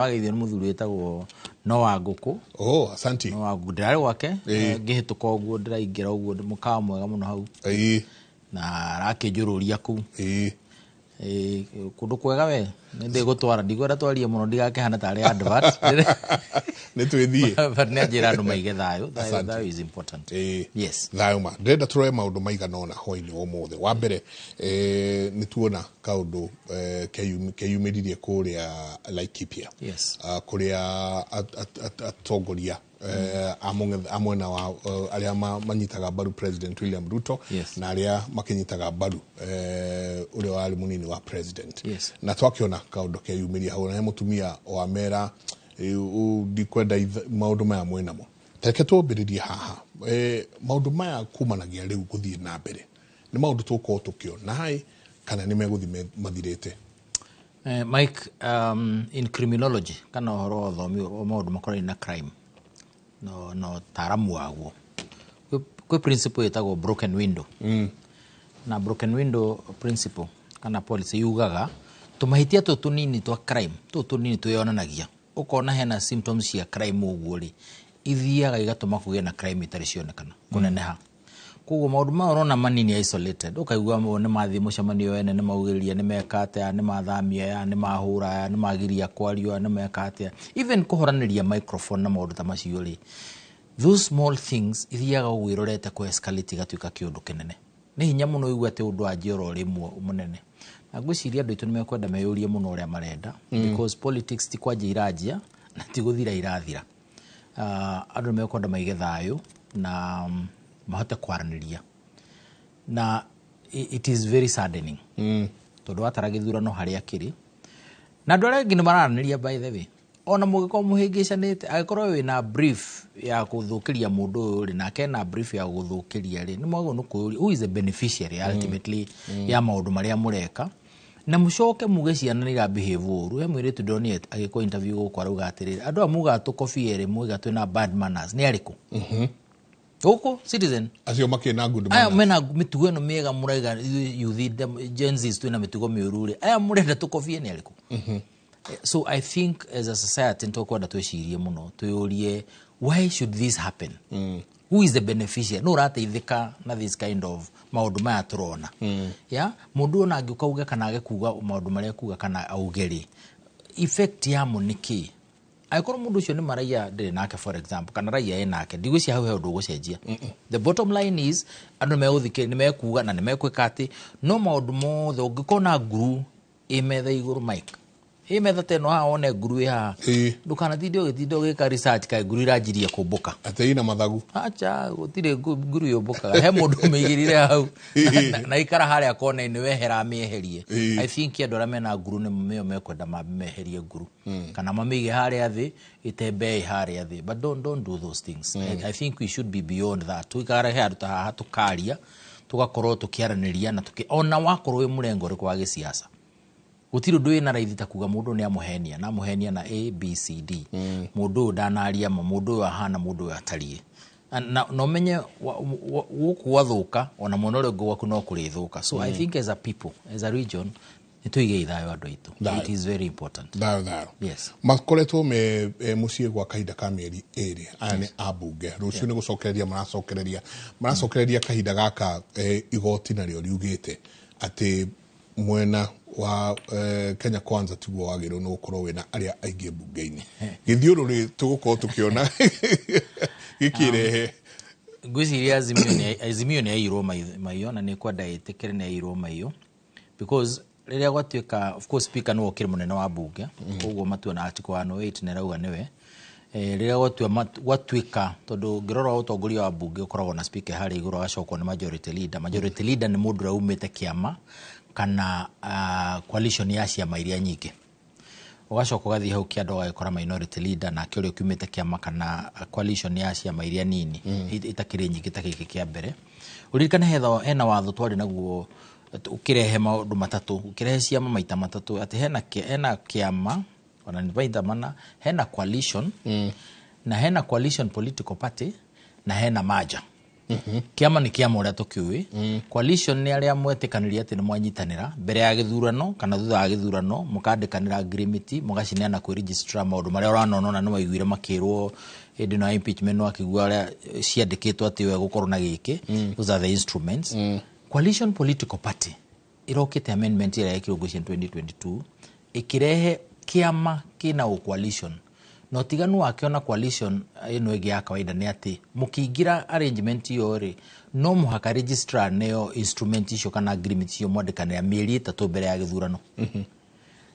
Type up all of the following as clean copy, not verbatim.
Wageithio nĩ mũthuri wĩtagwo Noah Ngũkũ. Oh, asante. Noah Ngũkũ ndĩrarĩ gwake. Ngĩhĩtũka ũguo ndĩraingĩra ũguo mũkawa mwega mũno hau na arakĩnjũrũria kũu. Kũndũ kwega we nĩndĩgũtwara, ndikwenda twarie mũno ndigakĩhane tarĩ advert. Nĩ twĩthiĩ. But nĩ anjĩra andũ maige thayũ, thayũ. Asante. Thayũ is important. Yes. Thayũ ma ndĩrenda tũrore maũndũ maigana ũna hwainĩ wa ũmũthĩ. Wa mbere, nĩ tuona kaũndũ keyumĩririe kũrĩa Laikipia, kũrĩa atongoria a mwena wa arĩa manyitaga mbaru President William Ruto na arĩa makĩnyitaga mbaru ũrĩa warĩ mũnini wa president, na twakĩona kaũndũ keyumĩria hau na he mũtumia wa mera ndikwenda maũndũ maya mwĩnamo. Reke twambĩrĩrie haha. Maũndũ maya kumanagia rĩu gũthiĩ na mbere nĩ maũndũ tũgũkorwo tũkĩona ĩ kana nĩ megũthiĩ mathirĩte? Mike, in criminology kana ũhoro wa ũthomi wa maũndũ makonainie na crime no taaramu waguo, kwĩ principle ĩtagwo broken window, na broken window principle kana policy yugaga tũmahĩtia tũtũ tũnini twa crime, tũtũ tũnini twĩyonanagia ũkona hena symptoms cia crime ũguo rĩ, ithiaga igatũma kũgĩe na crime itarĩ cionekana kũneneha. Koguo maũndũ maya ũrona manini isolated, ũkaigua nĩ mathiĩ mũcemanio ene, nĩ maugĩrĩria, nĩ meka atĩa, nĩ mathamia aya, nĩ mahũra aya, nĩ magiria kwario aya, nĩ meka atĩa, even kũhoranĩria microphone na maũndũ ta macio rĩ, those small things ithiaga ũguo irorete kũ escalate igatuĩka kĩũndũ kĩnene. Nĩ hinya mũno ũigue atĩ ũndũ wanjia oro rĩmwe mũnene, na ngwĩciria andũ aitũ nĩ mekwenda meyũrie mũno ũrĩa marenda, because politics ti kwanjia iranjia na ti gũthira irathira. Andũ nĩ mekwenda maige thayũ na mahote kwaranĩria, na it is very saddening tondũ watara gĩthurano harĩa kĩrĩ na andũ arĩa angĩ nĩ mararanĩria. By the way, ona mũngĩkorwo mũhĩngĩcanĩte, angĩkorwo wĩna brief ya gũthũkĩria mũndũ ũyũ rĩ, nake ena brief ya gũthũkĩria rĩ, nĩ mwagĩrĩirwo nĩ kwĩyũria who is the beneficiary ultimately ya maũndũ marĩa mũreka, na mũcoke muge ciana nĩ irabehave ũru. He mũirĩtu ndĩronire agĩkwo interview gũkũ arauga atĩrĩrĩ, andũ aya mugaga tũkobie rĩ, muiga twĩna bad manners, nĩ arĩkũ gũkũ Citizen? Acio makĩrĩ na good aya manners. Mena mĩtugo ĩno mĩega mũraiga ithuĩ youth Gen Zs twĩna mĩtugo mĩũru rĩ, aya mũrenda tũkobie nĩ arĩkũ? So I think as a society nĩtũkwenda twĩcirie mũno, twĩyũrie why should this happen, who is the beneficiary, no ũrateithĩka na this kind of maũndũ maya tũrona ya mũndũ ona angĩũka auge kana age kuga maũndũ marĩa kuga kana auge rĩ, effect yamo nĩ kĩ? Angĩkorwo mũndũ ũcio nĩ maraia ndĩrĩ nake, for example, kana raia ĩ nake, ndigwĩciria hau he ũndũ ũgũcenjia. The bottom line is andũ nĩmegũthikĩ, nĩmekuga na nĩmekwĩka atĩ no maũndũ mothe ũngĩkorwo na nguru ĩ metha igũrũ, Mike, ĩ metha ta ĩno haha, wone nguru ĩ haha, ndũkanatinde ũgĩtinda ũgĩka research kaĩ nguru iranjirie kũmbũka. Atĩ ina mathagu. Acha, gũtirĩ nguru yũmbũkaga. He mũndũ ũmĩigĩrĩre hau na ikara harĩa kona-inĩ wehera amĩeherie. I think andũ arĩa mena nguru nĩ nĩo mekwenda mambe meherie nguru kana mamĩige harĩa thĩ ĩtembee harĩa thĩ, but don't do those things. I think we should be beyond that. Tũikare handũ ta haha tũkaria, tũgakorwo tũkĩaranĩria na tũkĩ ona wakorwo wĩ mũrengo ũrĩkũ wa gĩsiasa, gũtirĩ ũndũ wĩna raithi ta kuga mũndũ nĩ amũhenia na amũhenia na A B C D, mũndũ ũyũ ndanaria ma, mũndũ ũyũ ahana, mũndũ ũyũ atariĩ. Na ũmenye gũkũ gwathũka ona mwena ũrĩa ũngĩ gwaku no kũrĩthũka. So I think as a people, as a region, nĩ tũigei thayũ andũ aitũ. Thayũ. It is very important. Thayũ, thayũ. Yes. Makoretwo me mũciĩ gwa kahinda ka mĩeri 2. Aya nĩ ambunge. Rũciũ nĩ gũcokereria maracokereria kahinda gaka. Igoti narĩo riugĩte atĩ mwena wa Kenya Kwanza tiguo wagĩrĩirwo nĩ gũkorwo wĩna arĩa aingĩ mbunge-inĩ. Gĩthiũrũrĩ tũgũkorwo tũkĩona gĩkĩrehe. Ngwĩciria Azimio nĩ yaiyirwo maiyo na nĩ kwenda ĩtĩkĩre nĩ yaiyirwo maiyo, because rĩrĩa gwatuĩka, of course, speaker nĩwe ũkĩrĩ mũnene wa mbunge, koguo matua na article 108 nĩ ĩrauga nĩwe. Rĩrĩa gwatuĩka, tondũ ngĩrora ũtongoria wa mbunge ũkoragwo na speaker harĩa igũrũ, agacokwo nĩ majority leader. Majority leader nĩ mũndũ ũrĩa umĩte kĩama kana coalition ya ciama iria nyingĩ. Ũgacoka ũgathiĩ hau kĩanda ũgagĩkora minority leader, nake ũrĩa ũkiumĩte kĩama kana coalition ya ciama iria nini, itakĩrĩ nyingĩ ta gĩkĩ kĩa mbere. Ũririkane hena watho twarĩ naguo ũkĩrehe maũndũ matatũ, ũkĩrehe ciama maita matatũ, atĩ hena kĩama ona nĩ maita mana, hena coalition, na hena coalition political party, na hena merger. Kĩama nĩ kĩama ũrĩa tũkĩũĩ. Coalition nĩ arĩa mwetĩkanĩria atĩ nĩ mwanyitanĩra mbere ya gĩthurano kana thutha wa gĩthurano, mũkandĩkanĩra agreement, mũgacineana kwĩ registrar maũndũ marĩa ũranona nĩ waiguire makĩrwo hĩndĩ ĩno ya impeachment, no akĩigua ũrĩa ciandĩkĩtwo atĩ we gũkorwo na gĩkĩ. Those are the instruments. Coalition political party ĩrokĩte amendment ĩrĩa yekirwo ngwĩciria 2022, ĩkĩrehe kĩama kĩna ũ coalition, na ũtiganu wakĩo na coalition ĩno ĩngĩ ya kawaida nĩ atĩ mũkĩingĩra arrangement ĩyo rĩ, no mũhaka registrar neo instrument icio kana agreement icio mwandĩkanĩra mĩeri 3 mbere ya gĩthurano,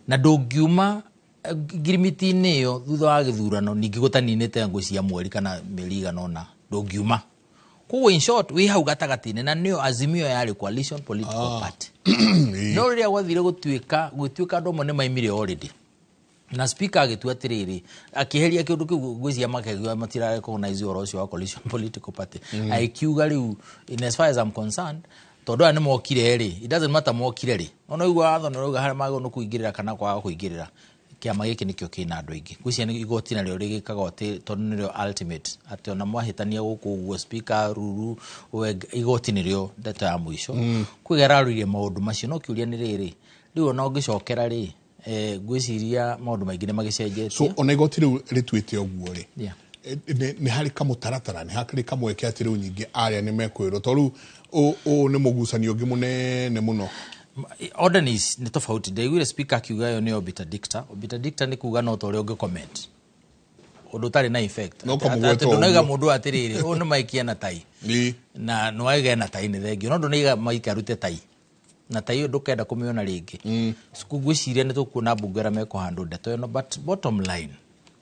na ndũngiuma ngirimiti-inĩ ĩyo thutha wa gĩthurano ningĩ gũtaninĩte ngũ cia mweri kana mĩeri igana ũna, ndũngiuma. Koguo in short wĩ hau gatagatĩ-inĩ, na nĩyo Azimio yarĩ coalition political party. No rĩrĩa gwathire gũtuĩka gwĩtuĩka andũ amwe nĩ maimire already, na speaker agĩtua atĩrĩrĩ, akĩeheria kĩũndũ kĩu, ngwĩciria makĩigua matira recognize ũhoro ũcio wa coalition political party, agĩkiuga rĩu, in as far as I'm concerned, tondũ aya nĩ mokire rĩ, it doesn't matter mokire rĩ, ona ũigua watho nĩ ũrauga harĩa magĩrĩirwo nĩ kũingĩrĩra kana kwaga kũingĩrĩra, kĩama gĩkĩ nĩkĩo kĩna andũ aingĩ. Ngwĩciria nĩ igoti narĩo rĩgĩkaga atĩ tondũ nĩrĩo ultimate, atĩ ona mwahĩtania gũkũ ũguo speaker ruru we, igoti nĩrĩo ndeto ya mũico. Kwĩga ĩrarũirie maũndũ macio, no kĩũria nĩ rĩrĩ, rĩu ona ũngĩcokera rĩ, ngwĩciria maũndũ maingĩ nĩ magĩcenjetie. So ona igoti rĩu rĩtuĩte ũguo rĩ, nĩ harĩ kamũtaratara, nĩ harĩ kamweke atĩ rĩu nyingĩ arĩa nĩ mekwĩrwo, tondũ rĩu ũũ nĩ mũgucanio ũngĩ mũnene mũno? Order nĩ tofauti. Ndaiguire speaker akiuga ĩyo nĩ obiter dicta. Obiter dicta nĩ kuga no ta ũrĩa ũngĩ comment ũndũ ũtarĩ na effect. No kamũgweta Atĩ ndũnaiga ũguo. Mũndũ atĩrĩrĩ, ũyũ nĩ Mike ena tai na nĩwaiga ena tai, nĩ thengio, no ndũnaiga Mike arute tai na tai ĩyo ndũkenda kũmĩona rĩngĩ. Ngwĩciria nĩ tũkuona mbunge arĩa mekũhandwo ndeto ĩno, but bottom line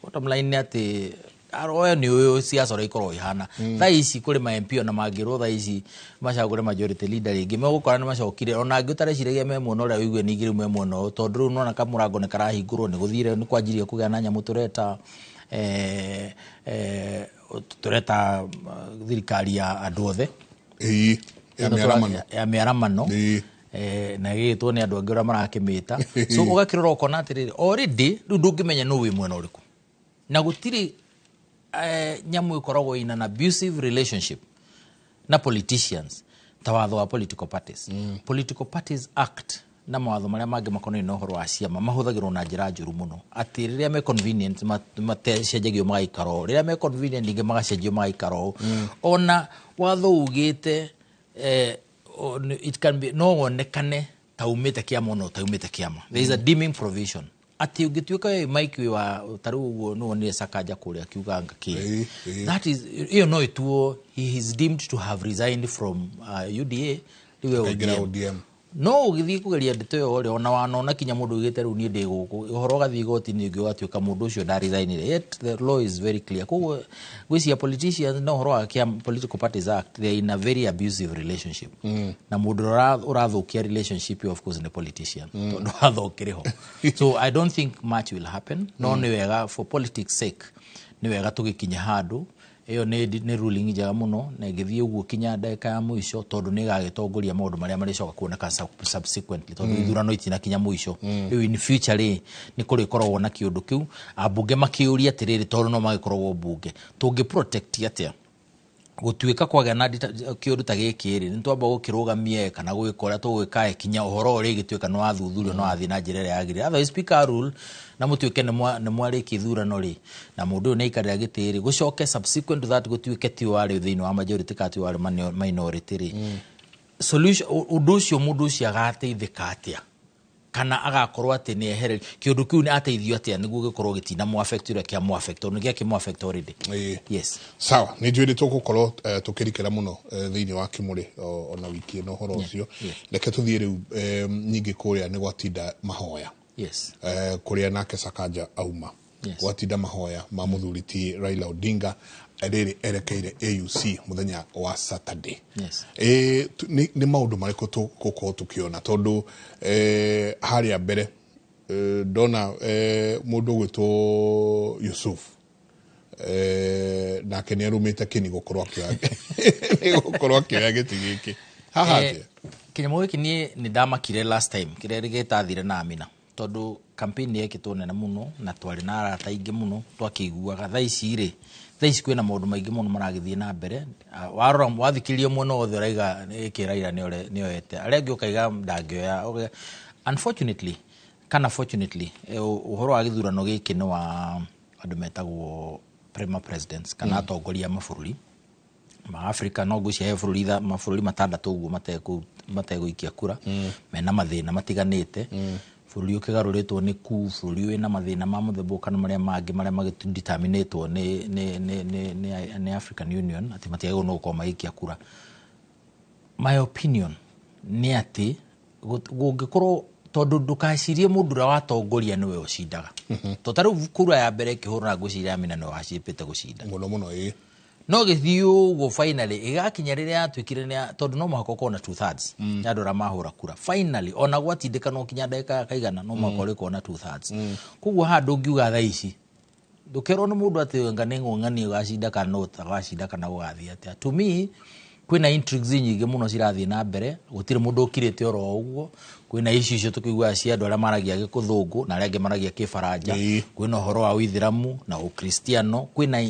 nĩ atĩ oyo nĩ ũyũ siasa ũrĩa ikoragwo ihana thaa ici. Kũrĩ ma MP ona mangĩrwo thaa ici macagũre majority leader rĩngĩ, megũkora nĩ macokire ona angĩ ũtareciragia me mwena ũrĩa ũigue ningĩ rĩu me mwena ũyũ, tondũ rĩu nona kamũrango nĩ karahingũrwo, nĩ gũthire nĩ kwanjirie kũgĩa na nyamũ tũreta tũreta thirikari ya andũ othe. Ĩĩ, ya mĩaramano. Ya mĩaramano. Na ĩgĩtwo nĩ andũ angĩ ũrĩa marakĩmĩta, so ũgakĩrora ũkona atĩrĩrĩ, already rĩu ndũngĩmenya nũ wĩ mwena ũrĩkũ, na gũtirĩ nyamũ ĩkoragwo in an abusive relationship na politicians ta watho wa political parties. Political Parties Act na mawatho marĩa mangĩ makonainie na ũhoro wa ciama mahũthagĩrwo na njĩra njũru mũno, atĩ rĩrĩa me convenient macenjagio magaikara ũũ, rĩrĩa me convenient ningĩ magacenjio magaikara ũũ. Ona watho ugĩte it can be no wonekane ta umĩte kĩama ona ũtaumĩte kĩama. There is a deeming provision atĩ ũngĩtuĩka we Mike wĩ wa ta rĩu ũguo nĩ wonire Sakaja kũrĩa akiuga anga kĩ Ĩĩ. That is, ĩyo no ĩtuo he is deemed to have resigned from UDA, rĩu e Akaingĩra ODM. ODM. No ũgĩthiĩ kũgeria ndeto ĩyo rĩ, ona wanona kinya mũndũ ugĩte rĩu niĩ ndĩ gũkũ, ũhoro ũgathiĩ igoti-inĩ ũngĩ ũgatuĩka mũndũ ũcio ndaresignire, yet the law is very clear. Koguo ngwĩciria politicians na ũhoro wa kĩa Political Parties Act, they are in a very abusive relationship, na mũndũ ũrĩa ũrathũkia relationship ĩyo of course nĩ politician, tondũ watho ũkĩrĩ ho. So I don't think much will happen, no nĩ wega, for politics sake, nĩ wega tũgĩkinya handũ ĩyo nĩ ruling njega mũno, na ĩngĩthiĩ ũguo kinya ndagĩka ya mũico, tondũ nĩ ĩgagĩtongoria maũndũ marĩa marĩcoka kuoneka subsequently, tondũ ithurano itinakinya mũico. Rĩu in future rĩ, nĩ kũrĩkoragwo na kĩũndũ kĩu ambunge makĩũria atĩrĩrĩ, tondũ no magĩkoragwo mbunge, tũngĩ protect atĩa gũtuĩka kwagĩa na kĩũndũ ta gĩkĩ rĩ, nĩ twamba gũkĩrũgamie kana gwĩka ũrĩa tũgwĩka kinya ũhoro ũrĩa ĩgĩtuĩka nĩ wathuthurio, no wathiĩ na njĩra ĩrĩa yagĩrĩire. Otherwise speaker rule na mũtuĩke nĩ mwarĩkia ithurano rĩ, na mũndũ ũyũ nĩ aikarĩra gĩtĩ rĩ, gũcoke subsequent to that gũtuĩke ti warĩ thĩinĩ wa majority kana ti warĩ minority rĩ, solution ũndũ ũcio mũndũ ũcio agateithĩka atĩa, kana agakorwo atĩ nĩ ehereri kĩũndũ kĩu, nĩ ateithio atĩa nĩguo gĩkorwo gĩtina mũ affect ũrĩa kĩa mũ affect, tondũ nĩ gĩakĩ affect already? Yes. Sawa, nĩ njũĩ nĩ tũgũkorwo tũkĩrikĩra mũno thĩinĩ wa kĩmũrĩ ona wiki ĩno ũhoro ũcio. Reke tũthiĩ rĩu nyingĩ kũrĩa nĩ gwatinda mahoya kũrĩa nake Sakaja auma. Gwatinda mahoya ma mũthuri ti Raila Odinga rĩrĩ erekeire AUC mũthenya wa Saturday. Nĩ maũndũ marĩkũ tũgũkorwo tũkĩona, tondũ harĩa mbere ndona mũndũ ũgwĩtwo Yusuf nake nĩ arũmĩte kĩni gũkorwo akĩoya gĩtĩ gĩkĩ haha atĩa? Kĩnyamũ gĩkĩ niĩ nĩ ndamakire last time kĩrĩa gĩtathire na Amina. Tondũ campaign nĩ yekĩtwo nene mũno na twarĩ na arata aingĩ mũno twakĩiguaga. Thaa ici rĩ, thaa ici kwĩna maũndũ maingĩ mũno maragĩthiĩ na mbere. Warora wathikĩrĩria mwena wothe ũraiga ĩkĩ Raila nĩoete, arĩa angĩ ũkaiga ndangĩoya. Unfortunately kana fortunately, ũhoro wa gĩthurano gĩkĩ nĩ wa andũ metagwo prima presidents kana atongoria a mabũrũri ma Africa. No ngwĩciria he bũrũri mabũrũri matandatũ ũguo mategũikia kura, mena mathĩna matiganĩte. Bũrũri ũkĩgarũrĩtwo nĩ ku bũrũri wĩna mathĩna ma mũthemba ũyũ kana marĩa mangĩ marĩa magĩdeterminĩtwo nĩ African Union atĩ matiagĩrĩirwo nĩ gũkorwo magĩikia kura. My opinion nĩ atĩ gũngĩkorwo, tondũ ndũkacirie mũndũ ũrĩa watongoria nĩwe ũcindaga, to ta rĩu kura ya mbere ĩkĩhũrwo na ngwĩciria Amina nĩwe waciĩpĩte gũcinda. Mũno mũno, ĩĩ. No gĩthiĩ ũguo, finally ĩgakinya rĩrĩa yatuĩkire tondũ no mũhaka ũkorwo na 2/3 ya andũ arĩa mahũra kura. Finally ona gwatindĩkanwo kinya ndagĩka ya kaigana, no mũhaka ũrĩkorwo na 2/3. Koguo haha ndũngiuga thaa ici, ndũkerwo nĩ mũndũ atĩ anga nĩ ng'ong'ani ũgacinda kana no ũtagacinda kana gũgathiĩ atĩa. To me, kwĩna intrigues nyingĩ mũno cirathiĩ na mbere. Gũtirĩ mũndũ ũkirĩte oro ũguo. Kwĩna issue icio tũkĩiguaga cia andũ arĩa maragia gĩkũthũngũ na arĩa angĩ maragia kĩbaranja. Kwĩna ũhoro wa ũithĩramu na ũkristiano. Kwĩna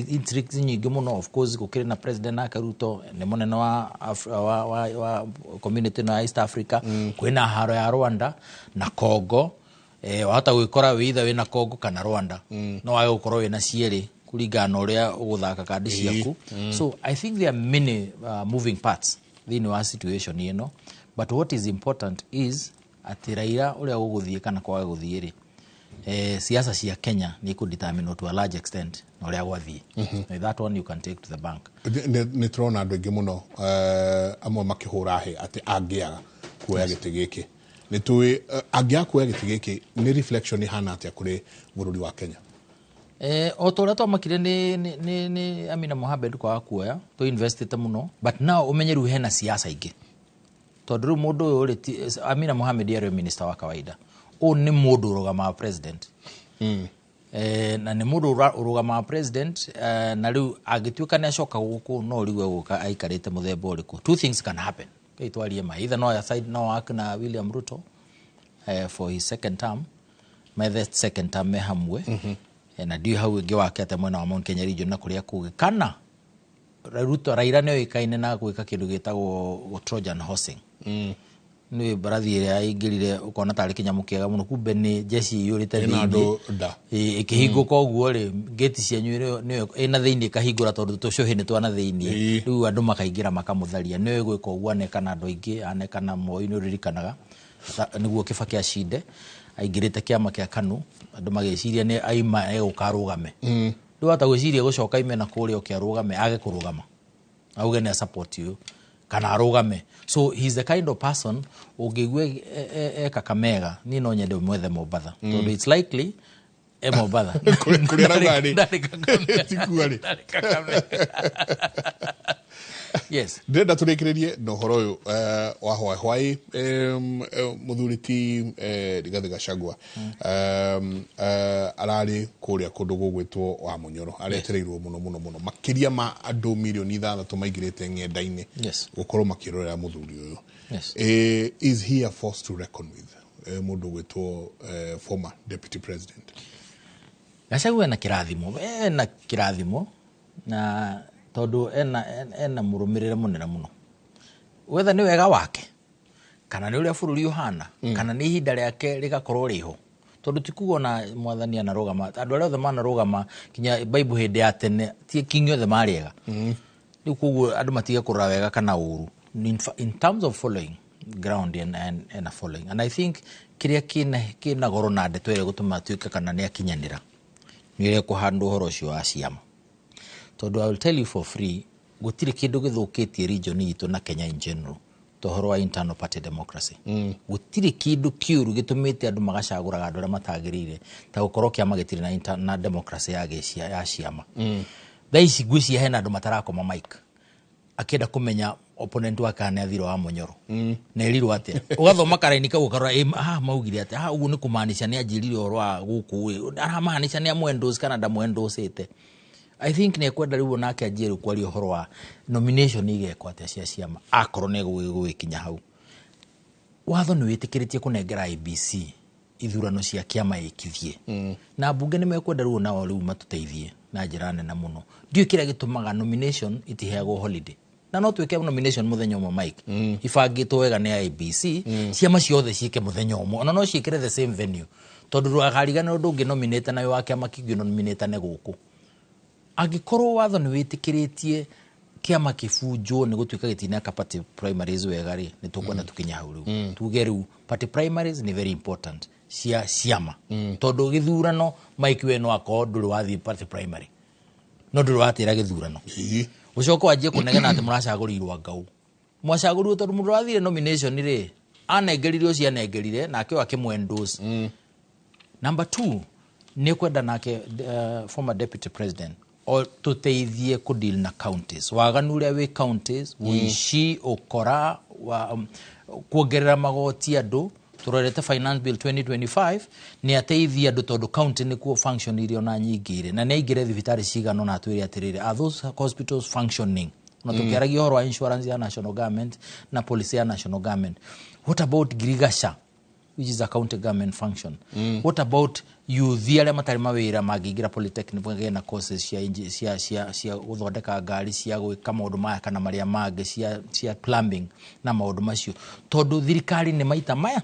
intrigues nyingĩ mũno. Of course gũkĩrĩ na president nake Ruto nĩ mũnene wa community ĩno ya East Africa. Kwĩna haro ya Rwanda na Congo. Wahota gwĩkora wĩ either wĩna Congo kana Rwanda. No wage gũkorwo wĩna cierĩ kũringana na ũrĩa ũgũthaka kandi ciaku. So I think there are many moving parts thĩinĩ wa situation ĩno, but what is important is atĩ Raila ũrĩa gũgũthiĩ kana kwaga gũthiĩ rĩ, siasa cia Kenya nĩ ikũdetermine to a large extent na ũrĩa gwathiĩ. Mm-hmm. That one you can take to the bank. Nĩ tũrona andũ aingĩ mũno, amwe makĩhũra hĩ atĩ angĩaga kuoya gĩtĩ gĩkĩ, nĩ tũĩ angĩaga kuoya gĩtĩ gĩkĩ nĩ reflection ihana atĩa kũrĩ bũrũri wa Kenya? O ta ũrĩa twamakire nĩ Amina Mohamed kwaga kuoya, tũ investite mũno, but now ũmenye rĩu hena siasa ingĩ, tondũ rĩu mũndũ ũyũ rĩ, Amina Mohamed arĩ minister wa kawaida, ũyũ nĩ mũndũ ũrũgamaga president. Na nĩ mũndũ ũrũgamaga president, na rĩu angĩtuĩka nĩ acoka gũkũ, no rĩu egũka aikarĩte mũthemba ũrĩkũ? Two things can happen. Kei twarie ma, either no side no work na William Ruto for his second term, methe second term me hamwe. Na ndiũĩ hau ĩngĩ wake atĩ mwena wa Mount Kenya region na kũrĩa kũngĩ, kana Ruto, Raila nĩ oĩkaine na gwĩka kĩndũ gĩtagwo Trojan horsing. Nĩ mbarathi ĩrĩa yaingĩrire ũkona tarĩ kĩnyamũ kĩega mũno, kumbe nĩ jeshi iyũrĩte Ĩna thĩinĩ. Andũ nda. Ĩkĩhingũka ũguo rĩ, ngĩti cianyu nĩyo ĩna thĩinĩ ĩkahingũra, tondũ tũcũhĩ nĩ twana thĩinĩ. Rĩu andũ makaingĩra makamũtharia. Nĩwe gwĩka ũguo anekana andũ aingĩ, anekana Moi, nĩ ũririkanaga nĩguo Kibaki acinde aingĩrĩte kĩama kĩa KANU, andũ magĩciria nĩ aima egũka arũgame. Rĩu hata gwĩciria gũcoka ime na kũrĩa oke arũgame, age kũrũgama auge nĩ support you kana arũgame. So he's the kind of person ũngĩigua eka kamega. Niĩ no nyende mwethe Mombatha, tondũ it's likely e Mombatha. Kũrĩa arauga rĩ, Ndarĩ Kakamega. tikuo rĩ. Ndarĩ Kakamega. Yes. Ndĩrenda tũrĩkĩrĩrie na ũhoro ũyũ wa hwaĩ hwaĩ, mũthuri ti Rigathĩ Gachagua ararĩ kũrĩa kũndũ gũgwĩtwo wa Mũnyoro, aretereirwo mũno mũno mũno, makĩria ma andũ 6 mirioni maingĩrĩte ng'enda-inĩ gũkorwo makĩrorera mũthuri ũyũ. Is he a force to reckon with, mũndũ ũgwĩtwo former deputy president? Gachagua ena kĩrathimo, ena kĩrathimo na tondũ ena mũrũmĩrĩre mũnene mũno, wetha nĩ wega wake kana nĩ ũrĩa bũrũri ũhana kana nĩ ihinda rĩake rĩgakorwo rĩho, tondũ ti kuga ona mwathani anarũgama, andũ arĩa othe manarũgama kinya Bible hĩndĩ ya tene ti kingi othe marĩ ega. Rĩu koguo andũ matige kũrora wega kana ũru. In terms of following ground and a following, and I think kĩrĩa kĩna goro na ndeto ĩrĩa gũtũma atuĩke kana nĩ akinyanĩra nĩ ũrĩa kũhandwo ũhoro ũcio wa ciama, tondũ I will tell you for free, gũtirĩ kĩndũ gĩthũkĩtie region itũ na Kenya in general ta ũhoro wa internal party democracy. Gũtirĩ kĩndũ kĩũru gĩtũmĩte andũ magacagũraga andũ arĩa matagĩrĩire ta gũkorwo kĩama gĩtirĩ na democracy ya gĩcia ya ciama. Thaa ici ngwĩciria hena andũ matarakoma mike akĩenda kũmenya opponent wake kana nĩ athirwo wa Mũnyoro na erirwo atĩa. Ũgathoma karaini kau ũkarora, ĩ, haha maugire atĩa haha? Ũguo nĩ kũmaanisha nĩ anjĩrire ũhoro wa gũkũ ĩ, aramaanisha nĩ amwendorse kana ndamwendorcĩte. I think nĩ ekwenda rĩu onake anjie rĩu kwaria ũhoro wa nomination igekwo atĩa cia ciama, akorwo nĩ gũgĩkinya hau. Watho nĩ wĩtĩkĩrĩtie kũnengera IEBC Ithurano cia kĩama ikithie na mbunge nĩ mekwenda rĩu nao rĩu matũteithie na njĩra nene mũno. Ndiũĩ kĩrĩa gĩtũmaga nomination itiheagwo holiday, na no twĩke nomination mũthenya ũmwe, Mike, ibangĩtwo wega nĩ IEBC, ciama ciothe ciĩke mũthenya ũmwe, ona no ciĩkĩre the same venue, tondũ ndũkariganĩrwo ndũngĩ nominate nayo wa kĩama kĩngĩ nominate nĩ gũkũ. Angĩkorwo watho nĩ wĩtĩkĩrĩtie kĩama kĩbunjwo nĩ gũtuĩka gĩtineka party primaries wega rĩ, nĩ tũkwenda tũkinye hau rĩu tuge rĩu party primaries nĩ very important cia ciama, tondũ gĩthurano, Mike, we no akorwo ndũrĩ wathiĩ party primary no ndũrĩ watĩra gĩthurano, ũcoke wanjie kũnegena atĩ mũracagũrirwo ngau mwacagũrirwo tondũ mũndũ wathire nomination rĩ anengerire ũcio anengerire nake ũyũ akĩmwendorse. Number two, nĩ kwenda nake former deputy president o tũteithie kũdeal na counties, waganu ũrĩa wĩ counties, ũici, ũkora wa, kuongerera magoti andũ. Tũrorete Finance Bill 2025 nĩ ateithie andũ, tondũ county nĩkuo function iria ona nyingĩ irĩ, na nĩ aingĩre thibitarĩ cigana ona atwĩre atĩrĩrĩ, are those hospitals functioning? Na tũkĩaragia ũhoro wa insurance ya national government na policy ya national government, what about girigasha, which is a county government function? What about youth arĩa matarĩ mawĩra mangĩingĩra polytechnic magĩe na courses cia cia gũthondeka ngari, cia gwĩka maũndũ maya kana marĩa mangĩ, cia plumbing na maũndũ macio, tondũ thirikari nĩ maita maya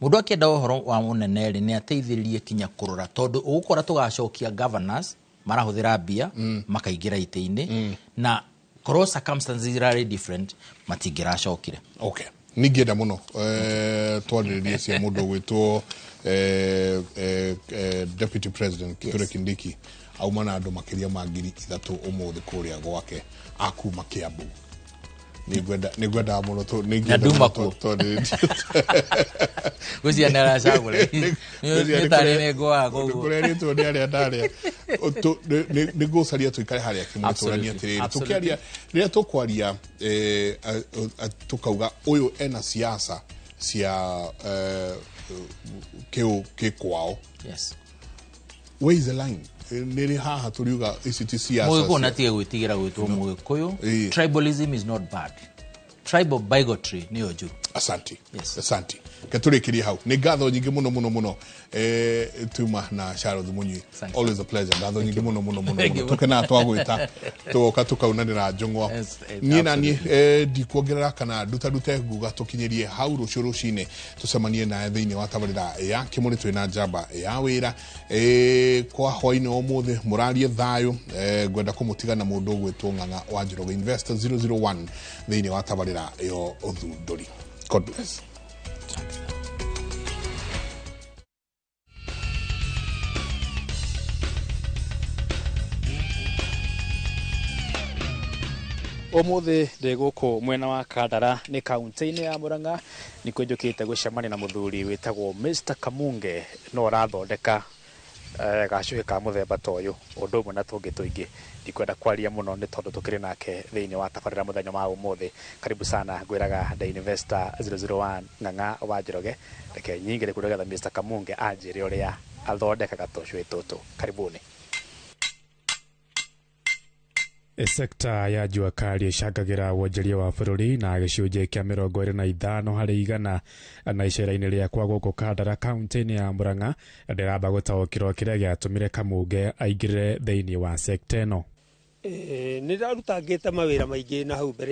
mũndũ akĩenda ũhoro wa ũnene rĩ, nĩ ateithĩrĩrie kinya kũrora, tondũ ũgũkora tũgacokia governors marahũthĩra mbia makaingĩra itĩ-inĩ, na korwo circumstances irarĩ different matingĩracokire. Okay, ningĩenda mũno twarĩrĩrie cia mũndũ ũgwĩtwo deputy president Kithure Kindiki. Auma na andũ makĩria ma 3,000 ũmũthĩ kũrĩa gwake akuma Kiambu. Nĩngwenda mũno Na nduma kuo. Twarĩrĩrie. Gwĩciria nĩ aracagũra nĩ tarĩ nĩ ngwaga koguo. Kũrerĩtwo nĩ arĩa ndarĩa nĩ ngũcaria tũikare harĩa kĩmwe tũranie atĩrĩrĩ, tũkĩaria rĩrĩa tũkwaria tũkauga ũyũ ena siasa cia kĩũ kĩ kwao. Where is the line? Nĩ rĩ haha tũriuga ici ti siasa? Mũgĩkũyũ natige gwĩtigĩra gwĩtwo mũgĩkũyũ. Tribalism is not bad, tribal bigotry nĩyo njũru. Asante. Yes. Asante. Ke tũrĩkĩrie hau. Nĩ ngatho nyingĩ mũno mũno mũno, tuma na Charles Munyui. Thank you. Always a pleasure. Ngatho nyingĩ mũno mũno mũno Thank mũno. You. Tũkenaga twagwĩta tũgoka tũkaunanĩra njũng'wa. Yes. Niĩ na niĩ Absolutely. ndikuongerera kana ndutarute, nguga tũkinyĩrie hau. Rũciũ rũcinĩ tũcemanie nawe thĩinĩ wa tabarĩra ya Kĩmũrĩ twĩna njamba ya wĩra. Kwa hwainĩ wa ũmũthĩ mũrarie thayũ. Ngwenda kũmũtiga na mũndũ ũgwĩtwo Ng'ang'a wa Njoroge Investor 001 thĩinĩ wa tabarĩra ya ũthundũri. God bless. Ũmũthĩ ndĩ gũkũ mwena wa Kandara nĩ kaunti-inĩ ya Murang'a, nĩkuo njũkĩte gũcemania na mũthuri wĩtagwo Mr Kamunge, no ũrathondeka gacũhĩ ka mũthemba ta ũyũ ũndũ ũmwe na tũngĩ tũingĩ. Ndikwenda kwaria mũno nĩ tondũ tũkĩrĩ nake thĩinĩ wa tabarĩra mũthenya wa ũmũthĩ. Karibu sana. Ngwĩraga The Investor 001 Ng'ang'a wa Njoroge. Reke nyingĩre kũrĩa getha Mr Kamunge anjĩre ũrĩa athondekaga tũcũhĩ tũtũ. Karibuni. Sekta ya jua kali ĩcangagĩra wonjoria wa bũrũri na gĩcunjĩ kĩa 25% na icera-inĩ rĩakwa gũkũ Kandara kaunti-inĩ ya Murang'a ndĩramba gũtaũkĩrwo kĩrĩa gĩatũmire Kamunge aingĩrĩre thĩinĩ wa sekta ĩno. Nĩ ndarutangĩte mawĩra maingĩ na hau mbere.